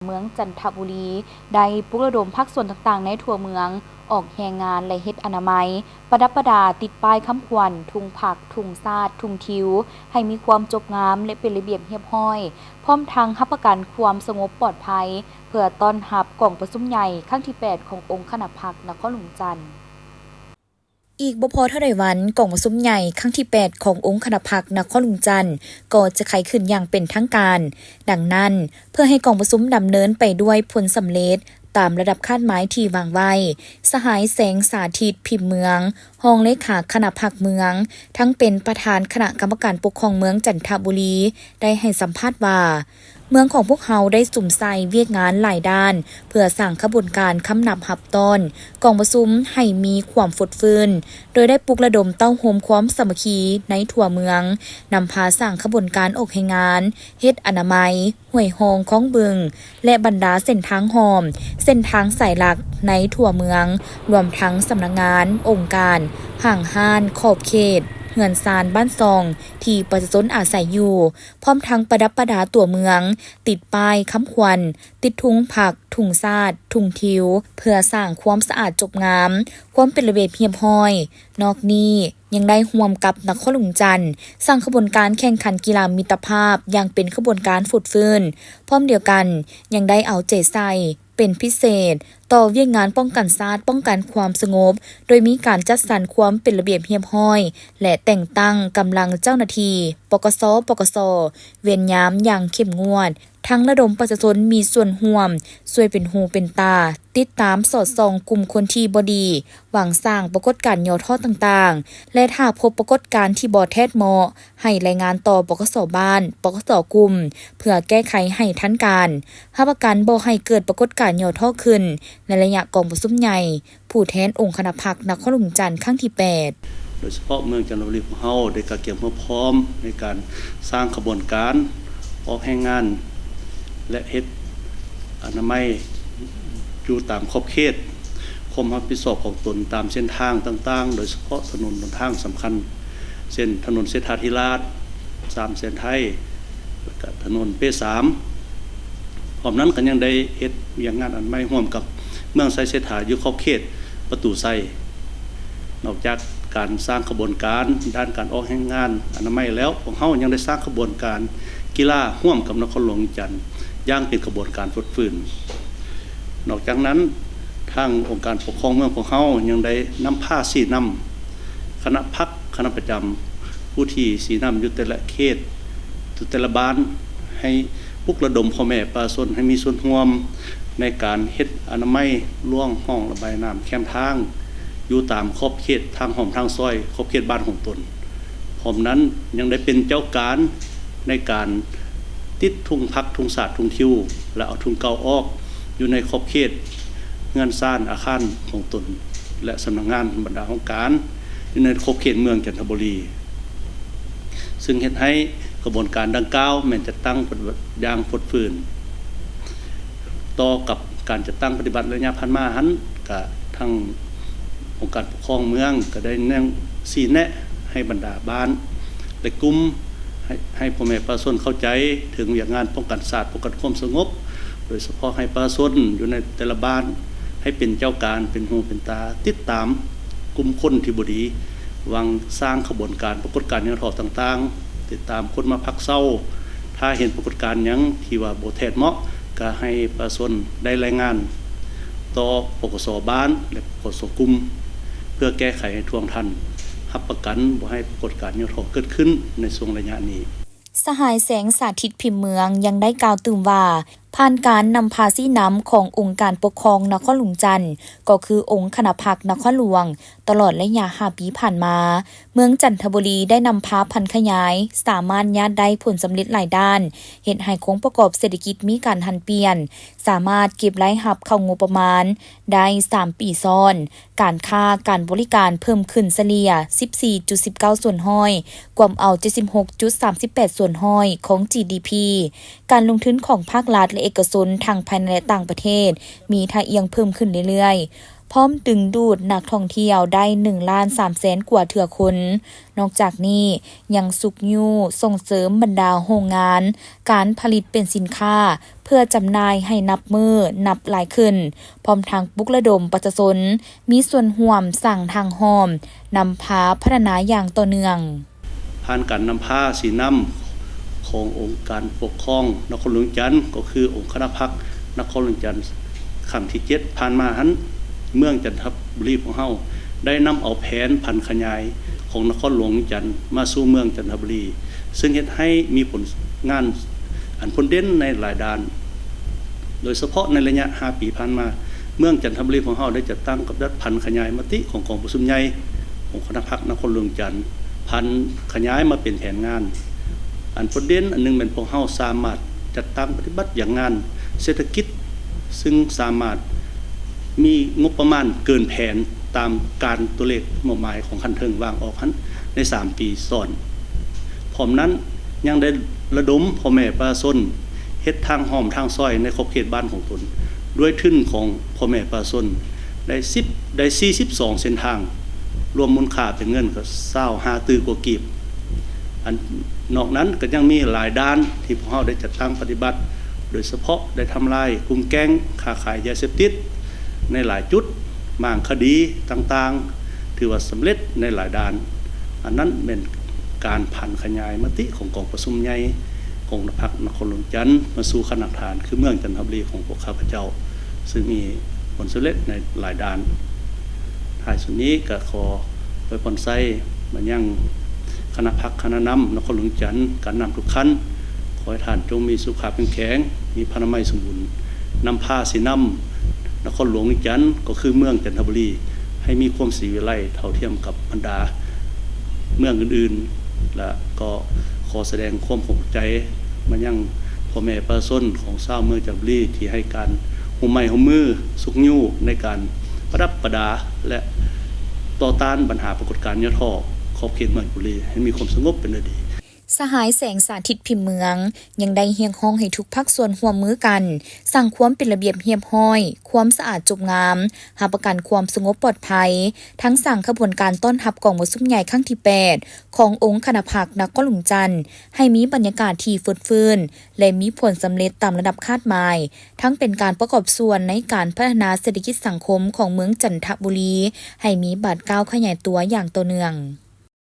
ເມືອງຈັນທະບູລີ ໄດ້ປຸກລະດົມພາກສ່ວນຕ່າງໆໃນທົ່ວເມືອງ ອອກແຮງງານ ແລະ ເຮັດອະນາໄມ, ປະດັບປະດາ ຕິດປ້າຍຄຳຂວັນ, ທຸງພັກ, ທຸງຊາດ, ທຸງທິວ ໃຫ້ມີຄວາມຈົບງາມ ແລະ ເປັນລະບຽບຮຽບຮ້ອຍ, ພ້ອມທັງຮັບປະກັນຄວາມສະຫງົບປອດໄພ ເພື່ອຕ້ອນຮັບກອງປະຊຸມໃຫຍ່ຄັ້ງທີແປດ ຂອງອົງຄະນະພັກນະຄອນຫຼວງວຽງຈັນ. ອີກບໍ່ພໍເທົ່າໃດວັນ, ກອງປະຊຸມໃຫຍ່ຄັ້ງທີແປດ ຂອງອົງຄະນະພັກນະຄອນຫຼວງວຽງຈັນ ກໍຈະໄຂຂຶ້ນຢ່າງເປັນທາງການ. ດັ່ງນັ້ນ, ເພື່ອໃຫ້ກອງປະຊຸມດຳເນີນໄປດ້ວຍຜົນສຳເລັດຕາມລະດັບຄາດໝາຍທີ່ວາງໄວ້, ສະຫາຍ ແສງສາທິດ ພິມເມືອງ, ຮອງເລຂາຄະນະພັກເມືອງ, ທັງເປັນປະທານຄະນະກຳມະການປົກຄອງເມືອງຈັນທະບູລີ ໄດ້ໃຫ້ສຳພາດວ່າ, ເມືອງຂອງພວກເຮົາໄດ້ສຸມໃສ່ວຽກງານຫຼາຍດ້ານ ເພື່ອສ້າງຂະບວນການຄຳນັບຮັບຕ້ອນກອງປະຊຸມໃຫ້ມີຄວາມຟົດຟື້ນ, ໂດຍໄດ້ປຸກລະດົມເຕົ້າໂຮມຄວາມສາມັກຄີໃນທົ່ວເມືອງ, ນຳພາສ້າງຂະບວນການອອກແຮງງານ, ເຮັດອະນາໄມ, ຫ້ວຍຮ່ອງ, ຄອງບຶງ ແລະ ບັນດາເສັ້ນທາງຮ່ອມ, ເສັ້ນທາງສາຍຫຼັກໃນທົ່ວເມືອງ, ລວມທັງສຳນັກງານ, ອົງການ, ຫ້າງຮ້ານ, ຂອບເຂດ, ເຮືອນຊານບ້ານຊ່ອງ ທີ່ປະຊາຊົນອາໄສຢູ່, ພ້ອມທັງປະດັບປະດາຕົວເມືອງ, ຕິດປ້າຍຄຳຂວັນ, ຕິດທຸງພັກ, ທຸງຊາດ, ທຸງທິວ ເພື່ອສ້າງຄວາມສະອາດຈົບງາມ, ຄວາມເປັນລະບຽບຮຽບຮ້ອຍ. ນອກນີ້ຍັງໄດ້ຮ່ວມກັບນະຄອນຫຼວງວຽງຈັນ ສ້າງຂະບວນການແຂ່ງຂັນກິລາມິດຕະພາບຢ່າງເປັນຂະບວນການຟົດຟື້ນ. ພ້ອມດຽວກັນ, ຍັງໄດ້ເອົາໃຈໃສ່ເປັນພິເສດຕໍ່ວຽກງານປ້ອງກັນຊາດ, ປ້ອງກັນຄວາມສະຫງົບ, ໂດຍມີການຈັດສັນຄວາມເປັນລະບຽບຮຽບຮ້ອຍ ແລະ ແຕ່ງຕັ້ງກຳລັງເຈົ້າໜ້າທີ່ ປກສ, ປກສ ເວນຍາມຢ່າງເຂັ້ມງວດ, ທັງລະດົມປະຊາຊົນມີສ່ວນຮ່ວມ, ຊ່ວຍເປັນຫູເປັນຕາ, ຕິດຕາມສອດສ່ອງກຸ່ມຄົນທີ່ບໍ່ດີ, ຫວັງສ້າງປາກົດການຫຍໍ້ທໍ້ຕ່າງໆ ແລະ ຖ້າພົບປາກົດການທີ່ບໍ່ແທດເໝາະ, ໃຫ້ລາຍງານຕໍ່ ປກສ ບ້ານ, ປກສ ກຸ່ມ ເພື່ອແກ້ໄຂໃຫ້ທັນການ, ຮັບປະກັນບໍ່ໃຫ້ເກີດປາກົດການຫຍໍ້ທໍ້ຂຶ້ນໃນໄລຍະກອງປະຊຸມໃຫຍ່ຜູ້ແທນອົງຄະນະພັກນະຄອນຫຼວງວຽງຈັນຄັ້ງທີແປດ. ໂດຍສະເພາະເມືອງຈັນທະບູລີຂອງເຮົາໄດ້ກະກຽມຮວບພ້ອມໃນການສ້າງຂະບວນການອອກແຮງງານ ແລະ ເຮັດອະນາໄມຢູ່ຕາມຂອບເຂດຄວາມຮັບຜິດຊອບຂອງຕົນຕາມເສັ້ນທາງຕ່າງໆ, ໂດຍສະເພາະຖະໜົນຫົນທາງສຳຄັນ ເຊັ່ນ ຖະໜົນເສດຖາທິລາດ, ສາມແສນໄທ ແລະ ກະຖະໜົນເປສາມ. ພ້ອມນັ້ນກໍຍັງໄດ້ເຮັດວຽກງານອະນາໄມຮ່ວມກັບເມືອງໄຊເສດຖາຢູ່ຂອບເຂດປະຕູໄຊ. ນອກຈາກການສ້າງຂະບວນການດ້ານການອອກແຮງງານອະນາໄມແລ້ວ, ພວກເຮົາຍັງໄດ້ສ້າງຂະບວນການກິລາຮ່ວມກັບນະຄອນຫຼວງວຽງຈັນຢ່າງເປັນຂະບວນການຟົດຟື້ນ. ນອກຈາກນັ້ນ, ທາງອົງການປົກຄອງເມືອງຂອງເຮົາຍັງໄດ້ນຳພາຊີ້ນຳຄະນະພັກ, ຄະນະປະຈຳ ຜູ້ທີ່ຊີ້ນຳຢູ່ແຕ່ລະເຂດ, ຢູ່ແຕ່ລະບ້ານ, ໃຫ້ປຸກລະດົມພໍ່ແມ່ປະຊາຊົນໃຫ້ມີສ່ວນຮ່ວມໃນການເຮັດອະນາໄມລວງຮ່ອງລະບາຍນ້ຳແຄມທາງ ຢູ່ຕາມຂອບເຂດທາງຮ່ອມທາງຊອຍ, ຂອບເຂດບ້ານຂອງຕົນ. ພ້ອມນັ້ນຍັງໄດ້ເປັນເຈົ້າການໃນການຕິດທຸງພັກ, ທຸງຊາດ, ທຸງທິວ ແລະ ເອົາທຸງເກົ່າອອກ ຢູ່ໃນຂອບເຂດເຮືອນຊານອາຄານຂອງຕົນ ແລະ ສຳນັກງານບັນດາຫ້ອງການ ຢູ່ໃນຂອບເຂດເມືອງຈັນທະບູລີ, ຊຶ່ງເຮັດໃຫ້ຂະບວນການດັ່ງກ່າວແມ່ນຈັດຕັ້ງປະຕິບັດຢ່າງຟົດຟື້ນ. ຕໍ່ກັບການຈັດຕັ້ງປະຕິບັດໄລຍະຜ່ານມາຫັ້ນ, ກະທາງອົງການປົກຄອງເມືອງກະໄດ້ແນະ ຊີ້ແນະໃຫ້ບັນດາບ້ານ ແລະ ກຸ່ມ ໃຫ້ ໃຫ້ພໍ່ແມ່ປະຊາຊົນເຂົ້າໃຈເຖິງວຽກງານປ້ອງກັນຊາດ, ປ້ອງກັນຄວາມສະຫງົບ, ໂດຍສະເພາະໃຫ້ປະຊາຊົນຢູ່ໃນແຕ່ລະບ້ານໃຫ້ເປັນເຈົ້າການ, ເປັນຫູເປັນຕາ, ຕິດຕາມກຸ່ມຄົນທີ່ບໍ່ດີ, ຫວັງສ້າງຂະບວນການປາກົດການຫຍໍ້ທໍ້ຕ່າງໆ, ຕິດຕາມຄົນມາພັກເຊົາ, ຖ້າເຫັນປາກົດການຫຍັງທີ່ວ່າບໍ່ແທດເໝາະ, ກະໃຫ້ປະຊາຊົນໄດ້ລາຍງານຕໍ່ ປກສ ບ້ານ ແລະ ປກສ ກຸ່ມ ເພື່ອແກ້ໄຂໃຫ້ທ່ວງທັນ, ຮັບປະກັນບໍ່ໃຫ້ປາກົດການຫຍໍ້ທໍ້ເກີດຂຶ້ນໃນຊ່ວງໄລຍະນີ້. ສະຫາຍ ແສງສາທິດ ພິມເມືອງ ຍັງໄດ້ກ່າວຕື່ມວ່າ, ຜ່ານການນຳພາຊີ້ນຳຂອງອົງການປົກຄອງນະຄອນຫຼວງຈັນ ກໍຄືອົງຄະນະພັກນະຄອນຫຼວງ, ຕະຫຼອດໄລຍະຫ້າປີຜ່ານມາ, ເມືອງຈັນທະບູລີໄດ້ນຳພາຜັນຂະຫຍາຍ, ສາມາດຍາດໄດ້ຜົນສຳເລັດຫຼາຍດ້ານ, ເຮັດໃຫ້ໂຄງປະກອບເສດຖະກິດມີການຫັນປ່ຽນ, ສາມາດເກັບລາຍຮັບເຂົ້າງົບປະມານໄດ້ສາມປີຊ້ອນ, ການຄ້າການບໍລິການເພີ່ມຂຶ້ນສະເລ່ຍສິບສີ່ຈຸດສິບເກົ້າສ່ວນຮ້ອຍ, ກວມເອົາເຈັດສິບຫົກຈຸດສາມສິບແປດສ່ວນຮ້ອຍຂອງ ຈີດີພີ. ການລົງທຶນຂອງພາກລັດ ແລະ ເອກະຊົນ ທັງພາຍໃນ ແລະ ຕ່າງປະເທດ ມີທ່າອ່ຽງເພີ່ມຂຶ້ນເລື້ອຍໆ. ພ້ອມດຶງດູດນັກທ່ອງທ່ຽວໄດ້ໜຶ່ງລ້ານສາມແສນກວ່າເທື່ອຄົນ. ນອກຈາກນີ້ຍັງຊຸກຍູ້ສົ່ງເສີມບັນດາໂຮງງານການຜະລິດເປັນສິນຄ້າ ເພື່ອຈຳໜ່າຍໃຫ້ນັບມື້ນັບຫຼາຍຂຶ້ນ, ພ້ອມທັງປຸກລະດົມປະຊາຊົນມີສ່ວນຮ່ວມສ້າງທາງອ້ອມ, ນຳພາພັດທະນາຢ່າງຕໍ່ເນື່ອງ. ຜ່ານການນຳພາຊີ້ນຳຂອງອົງການປົກຄອງນະຄອນຫຼວງວຽງຈັນ ກໍຄືອົງຄະນະພັກນະຄອນຫຼວງວຽງຈັນ ຄັ້ງທີເຈັດ ຜ່ານມາຫັ້ນ, ເມືອງຈັນທະບູລີຂອງເຮົາໄດ້ນຳເອົາແຜນຜັນຂະຫຍາຍຂອງນະຄອນຫຼວງວຽງຈັນມາສູ່ເມືອງຈັນທະບູລີ, ເຊິ່ງເຮັດໃຫ້ມີຜົນງານອັນພົ້ນເດັ່ນໃນຫຼາຍດ້ານ. ໂດຍສະເພາະໃນໄລຍະຫ້າປີຜ່ານມາ, ເມືອງຈັນທະບູລີຂອງເຮົາໄດ້ຈັດຕັ້ງປະຕິບັດຜັນຂະຫຍາຍມະຕິຂອງກອງປະຊຸມໃຫຍ່ຂອງຄະນະພັກນະຄອນຫຼວງວຽງຈັນ, ຜັນຂະຫຍາຍມາເປັນແຜນງານ. ອັນພົ້ນເດັ່ນອັນໜຶ່ງແມ່ນພວກເຮົາສາມາດຈັດຕັ້ງປະຕິບັດວຽກງານເສດຖະກິດ, ເຊິ່ງສາມາດມີງົບປະມານເກີນແຜນຕາມການຕົວເລກມອບໝາຍຂອງຂັ້ນເທິງວາງອອກຫັ້ນໃນສາມປີຊ້ອນ. ພ້ອມນັ້ນຍັງໄດ້ລະດົມພໍ່ແມ່ປະຊາຊົນເຮັດທາງອ້ອມທາງຊອຍໃນຂອບເຂດບ້ານຂອງຕົນ ດ້ວຍທຶນຂອງພໍ່ແມ່ປະຊາຊົນ ໄດ້ສິບ ໄດ້ສີ່ສິບສອງເສັ້ນທາງ, ລວມມູນຄ່າເປັນເງິນກໍຊາວຫ້າຕື້ກວ່າກີບ. ອັນນອກນັ້ນກໍຍັງມີຫຼາຍດ້ານທີ່ພວກເຮົາໄດ້ຈັດຕັ້ງປະຕິບັດ, ໂດຍສະເພາະໄດ້ທຳລາຍກຸ່ມແກ້ງຄ້າຂາຍຢາເສບຕິດໃນຫຼາຍຈຸດ, ມ້າງຄະດີຕ່າງໆ ຖືວ່າສຳເລັດໃນຫຼາຍດ້ານ. ອັນນັ້ນແມ່ນການຜັນຂະຫຍາຍມະຕິຂອງກອງປະຊຸມໃຫຍ່ຂອງພັກນະຄອນຫຼວງວຽງຈັນມາສູ່ຄະນະການ ຄືເມືອງຈັນທະບູລີຂອງພວກຂ້າພະເຈົ້າ, ເຊິ່ງມີຜົນສຳເລັດໃນຫຼາຍດ້ານ. ທ້າຍສຸດນີ້ກໍຂໍອວຍພອນໄຊມາຍັງຄະນະພັກຄະນະນຳນະຄອນຫຼວງວຽງຈັນ, ການນຳທຸກຂັ້ນ, ຂໍໃຫ້ທ່ານຈົ່ງມີສຸຂະພາບເຂັ້ມແຂງ, ມີພະລານາໄມສົມບູນ, ນຳພາຊີ້ນຳນະຄອນຫຼວງວຽງຈັນ ກໍຄືເມືອງຈັນທະບູລີ ໃຫ້ມີຄວາມສີວິໄລເທົ່າທຽມກັບບັນດາເມືອງອື່ນໆ ແລະ ກໍຂໍສະແດງຄວາມຂອບໃຈມາຍັງພໍ່ແມ່ປະຊາຊົນຂອງຊາວເມືອງຈັນທະບູລີ ທີ່ໃຫ້ການຮ່ວມໄມ້ຮ່ວມມືຊຸກຍູ້ໃນການປະດັບປະດາ ແລະ ຕໍ່ຕ້ານບັນຫາປາກົດການຫຍໍ້ທໍ້ຂອບເຂດເມືອງຈັນທະບູລີ ໃຫ້ມີຄວາມສະຫງົບເປັນອັນດີ. ສະຫາຍແສງສາທິດ ພິມເມືອງ ຍັງໄດ້ຮຽກຮ້ອງໃຫ້ທຸກພາກສ່ວນຮ່ວມມືກັນສ້າງຄວາມເປັນລະບຽບຮຽບຮ້ອຍ, ຄວາມສະອາດຈົບງາມ, ຮັບປະກັນຄວາມສະຫງົບປອດໄພ, ທັງສ້າງຂະບວນການຕ້ອນຮັບກອງປະຊຸມໃຫຍ່ຄັ້ງທີແປດ ຂອງອົງຄະນະພັກນະຄອນຫຼວງຈັນ ໃຫ້ມີບັນຍາກາດທີ່ຟົດຟື້ນ ແລະ ມີຜົນສຳເລັດຕາມລະດັບຄາດໝາຍ, ທັງເປັນການປະກອບສ່ວນໃນການພັດທະນາເສດຖະກິດສັງຄົມຂອງເມືອງຈັນທະບູລີ ໃຫ້ມີບາດກ້າວຂະຫຍາຍຕົວຢ່າງຕໍ່ເນື່ອງ.